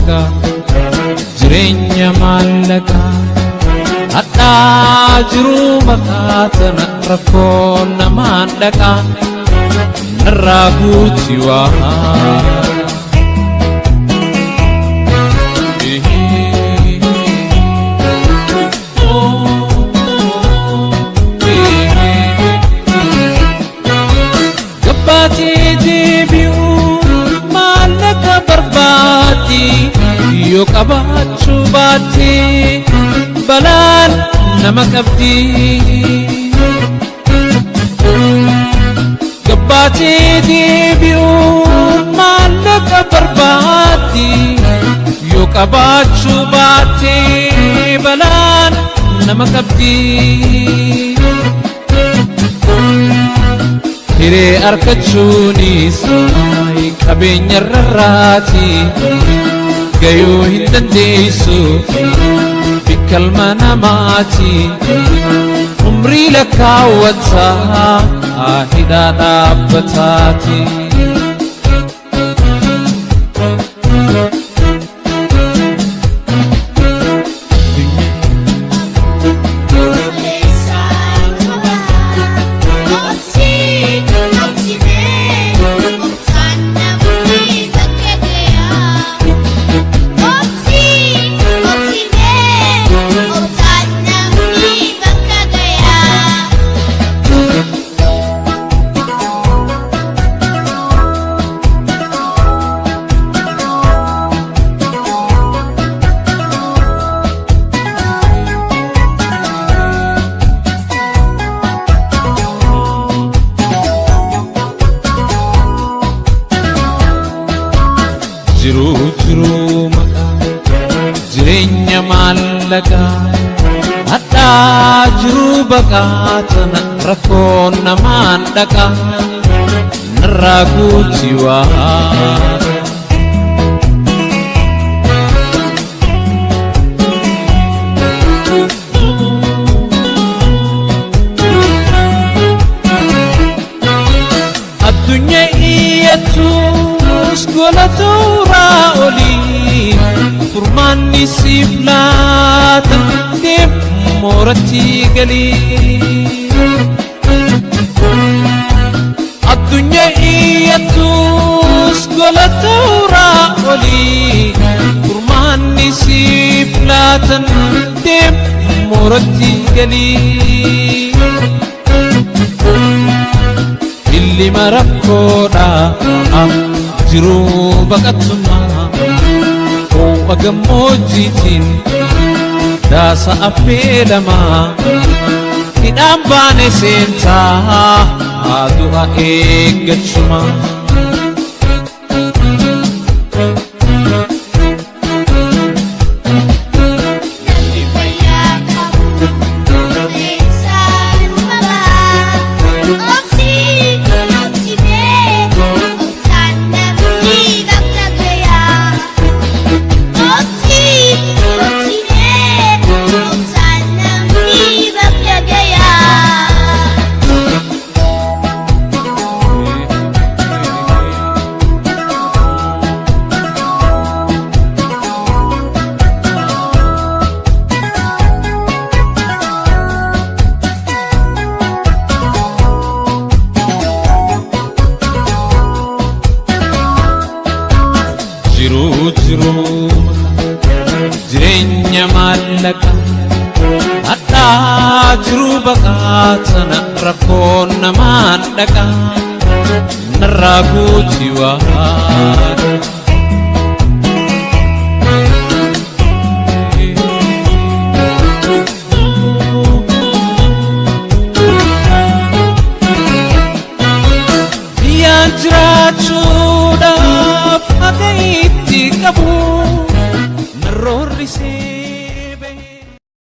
baqaa jireenya maallaqaa hadhaa jiruu maqaa tana rakkoo namaan dhaqaa narraa guuti waa. Gabbaatee deebi'uu maallaqa barbaaddi yoo qabaachuu baattee balaan nama qabdi. Gabbaatee deebi'uu maallaqa barbaaddi yoo qabaachuu baattee balaan nama qabdi. Hiree argachuunis qabeenya rarraati gayuu hin dandeessu bikkalma namaati umrii lakkaawwataa hidhaa dhaabbataati. Jiruu jiruu maqaa jireenya maallaqaa hadhaa jiruu baqaa tana rakkoo namaan dhaqaa narraa guuti waa. Addunyaa iyyattus gola tuuraa olii furmaanni siif laata deem mooratti galii. Addunyaa iyyattus gola tuuraa olii furmaanni siif laatan deem mooratti galii. Ilma rakkoodha jiruu baqattummaa ho'a gammoojjiitiin daasa affeelamaa hidhaan baane seentaa du'a eeggachumaa. Namni fayyaa qabu qilleensaan uumamaa. Obsi obsimee obsaan namni bakka gayaa. Obsi obsimee obsaan namni bakka gayaa. Jiruu jiruu jireenya maallaqaa hadhaa jiruu baqaa tana rakkoo namaan dhaqaa narraa guuti waa. Biyyaan jiraachuun